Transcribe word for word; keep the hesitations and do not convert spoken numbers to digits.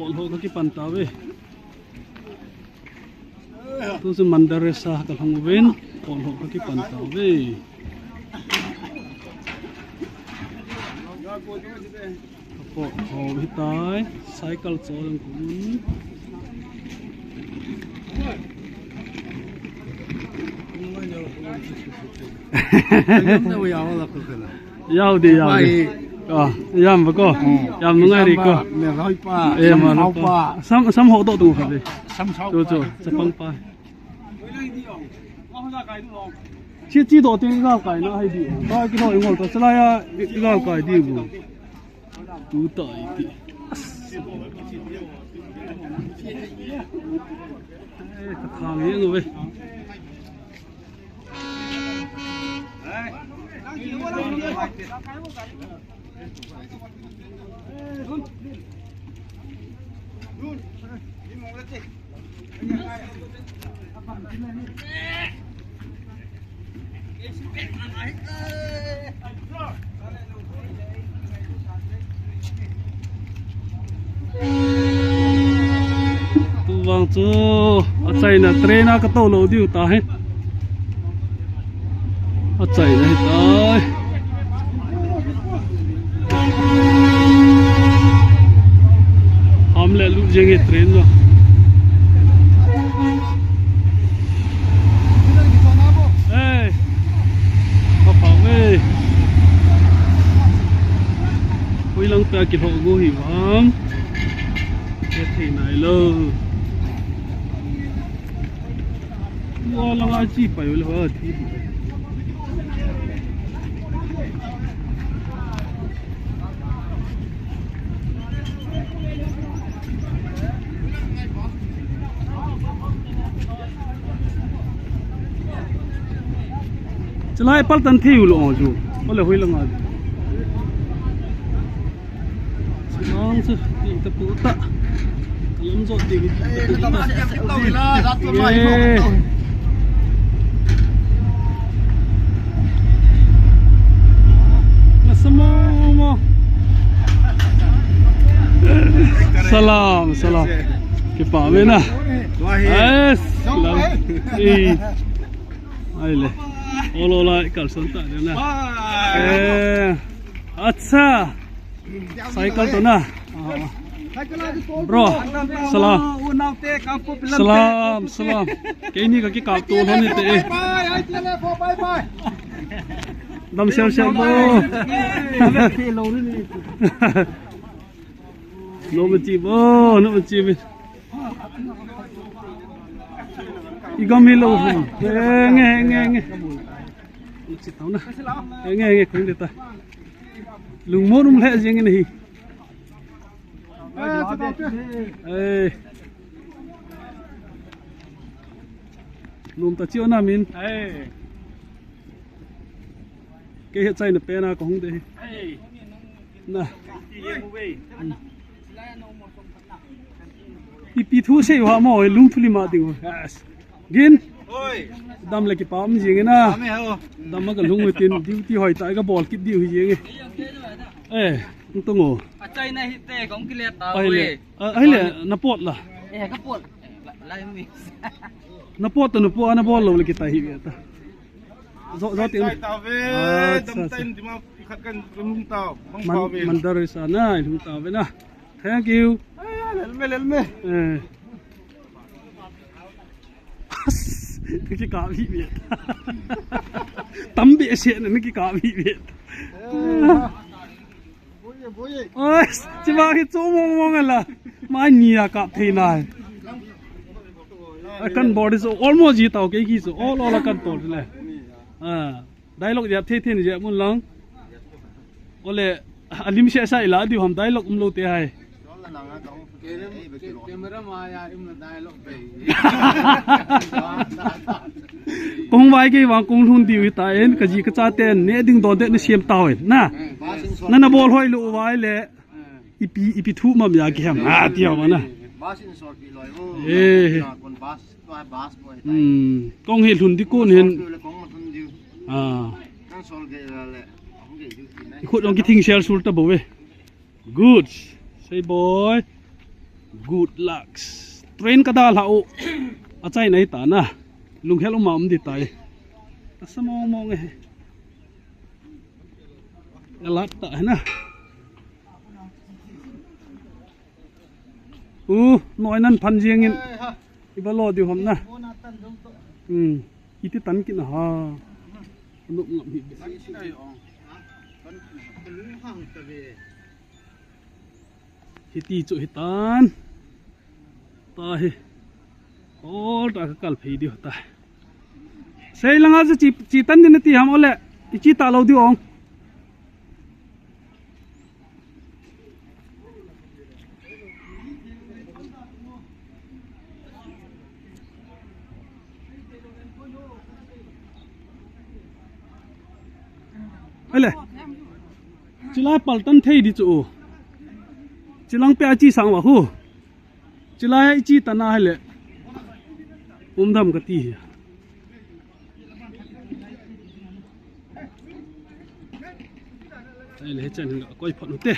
Polho ka kipan tauve. Tu chu Mandaresa ka lhung uvin, polho ka kipan tauve. Ka polho hitai, cycle chol ang kumun. Yau di, yau di. Pai. Ah, yam ba ko? Hmm. Yam nungai ri ko. Isam ba, me roi pa, eh, sam ma thao pa. Sam, sam ho do tu kha di. Sam thao pa. Chu, chu, chapang pa. Chi, chi do te ga kai na hai di. Ba ki do ngol to chala ya ga kai di bu. Tu ta iti. Eh, ka thang ye ngo ve. Tu vang chu achaina train a ka tou lou diu ta hi. Achaina hitai. Ham le lut jeng e train lo. Hey. Papa, hey. Hoilang pia kilhoh go hi vang. Ke thei nai lou. Wa la nga chi pa yo le wa ti. Chalai pal tan thei u lo ju. Ole hoi la nga. Ang sa, di ta pu ta. Kalam jo di. Eh, kalam jo di. Eh. Nasamo mo. Salam, salam. Kipa me na. Yes. Salam. Eh. Ai le. Olo la kalson ta de na. Eh. Acha. Cycle to na. Ah. Bro, salam. Salam, salam. Keini ka kikap to lhon ni te. Bye bye, bye bye. Dam sel sel bo. No ma chi bo, no ma chi bo. I gam hi lo. Nge, nge, nge. Chi tau na. Nge, nge, kong de ta. Lungmon um lheh jeng in ahi. Eh. Lum ta chiu na min. Eh. Kei hi chaina pen a ka hung de hi. Eh. Na. Ipi thu sei u ham o, lungthim a ding u. Yes. Gin. Oi. Dam le kipa um jing e na. Dam e ho. Dam a ka lung u tin duty hoi ta ka bol kit diu hi jing e. Eh, tung o. Achaina hi te kong kile ta. Ai le. Ai le, na pot la. Eh, ka pot. Lai mi. Na pot to na pot, na bol lou le kita hi ve ta. Zo, zo ti. Sai ta ve, dam ta in dima khat kan lung ta. Bang pa ve. Mandaresa na, lung ta ve na. Thank you. Ai, lel me, lel me. Eh. Naki ka vi vi. Tambi ese na naki ka vi vi. Oi, chima ki chu mong mong la. Ma ni ya ka thei nai. Akan body so almost ji tau ke ki so all all akan to le. Ah. Dialogue jep thei thei ni jep mun lang. Ole, alim se sa ila diu ham dialogue um lou te hai. Camera ma ya im na dialogue pe. Kong vai ke vang kong lhun diu ta en ka ji ka cha ten ne ding don de na siam tau en na. Na na bol hoi lou vai le. Ipi, ipi thu mam ya ki ham. Ah, ti ham na. Bus in sor pi loi o. Eh. Kon bus. Hmm, kong hi lhun di kun hin. Ah. I khut ong ki thing sel sul ta bo ve. Good. Sei boy. Good luck. Train ka dalha u. Achaina hita na. Lunghel uma um di tai. Asa mong mong e. Alat ta na. U, noi nan phan jingin. Iba lo di hom na. Hmm. Iti tan kin ha. Nuk ngam hi. Hiti chu hitan. Ta hi. Ol ta ka kal phei diu ta. Sei langa chu chi, chi tan din ti ham ole. I chi ta lo diu ong. Ale. Chilai paltan thei di chu. Chilang pe a chi sang wa hu. Chilai a i chi ta na hai le. Um dam ka ti hi. Ai le, hichan hin ka koi phot u te.